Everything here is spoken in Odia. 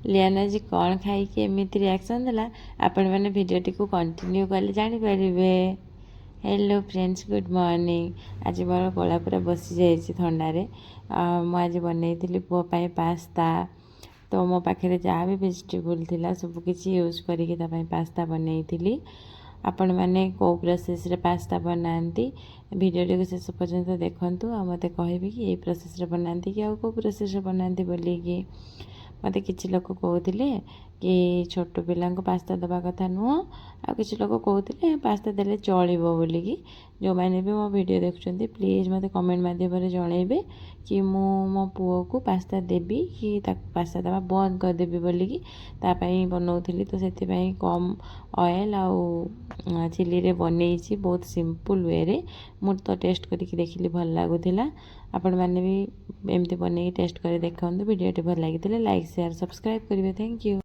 ଲିଆନ ଆଜି କ'ଣ ଖାଇକି ଏମିତି ରିଆକ୍ସନ୍ ଦେଲା, ଆପଣମାନେ ଭିଡ଼ିଓଟିକୁ କଣ୍ଟିନ୍ୟୁ କଲେ ଜାଣିପାରିବେ। Hello friends, good morning. ଆଜି ମୋର ଗଳା ପୁରା ବସିଯାଇଛି ଥଣ୍ଡାରେ। ମୁଁ ଆଜି ବନେଇଥିଲି ପୁଅ ପାଇଁ ପାସ୍ତା। ତ ମୋ ପାଖରେ ଯାହା ବି ଭେଜିଟେବୁଲ୍ ଥିଲା, ସବୁ କିଛି ୟୁଜ୍ କରିକି ତା ପାଇଁ ପାସ୍ତା ବନେଇଥିଲି। ଆପଣମାନେ କେଉଁ ପ୍ରୋସେସ୍ରେ ପାସ୍ତା ବନାନ୍ତି, ଭିଡ଼ିଓଟିକୁ ଶେଷ ପର୍ଯ୍ୟନ୍ତ ଦେଖନ୍ତୁ ଆଉ ମୋତେ କହିବେ କି ଏଇ ପ୍ରୋସେସ୍ରେ ବନାନ୍ତି କି ଆଉ କେଉଁ ପ୍ରୋସେସ୍ରେ ବନାନ୍ତି ବୋଲିକି। ମୋତେ କିଛି ଲୋକ କହୁଥିଲେ କି ଛୋଟ ପିଲାଙ୍କୁ ପାସ୍ତା ଦେବା କଥା ନୁହଁ, ଆଉ କିଛି ଲୋକ କହୁଥିଲେ ପାସ୍ତା ଦେଲେ ଚଳିବ ବୋଲିକି। ଯେଉଁମାନେ ବି ମୋ ଭିଡ଼ିଓ ଦେଖୁଛନ୍ତି, ପ୍ଲିଜ୍ ମୋତେ କମେଣ୍ଟ ମାଧ୍ୟମରେ ଜଣେଇବେ କି ମୁଁ ମୋ ପୁଅକୁ ପାସ୍ତା ଦେବି କି ତାକୁ ପାସ୍ତା ଦେବା ବନ୍ଦ କରିଦେବି ବୋଲିକି। ତା ପାଇଁ ବନଉଥିଲି, ତ ସେଥିପାଇଁ କମ୍ ଅଏଲ୍ ଆଉ ଚିଲିରେ ବନେଇଛି ବହୁତ ସିମ୍ପଲ୍ ୱେରେ। ମୁଁ ତ ଟେଷ୍ଟ କରିକି ଦେଖିଲି, ଭଲ ଲାଗୁଥିଲା। ଆପଣମାନେ ବି ଏମିତି ବନେଇକି ଟେଷ୍ଟ କରି ଦେଖନ୍ତୁ। ଭିଡ଼ିଓଟି ଭଲ ଲାଗିଥିଲେ ଲାଇକ୍, ସେୟାର, ସବସ୍କ୍ରାଇବ୍ କରିବେ। Thank you.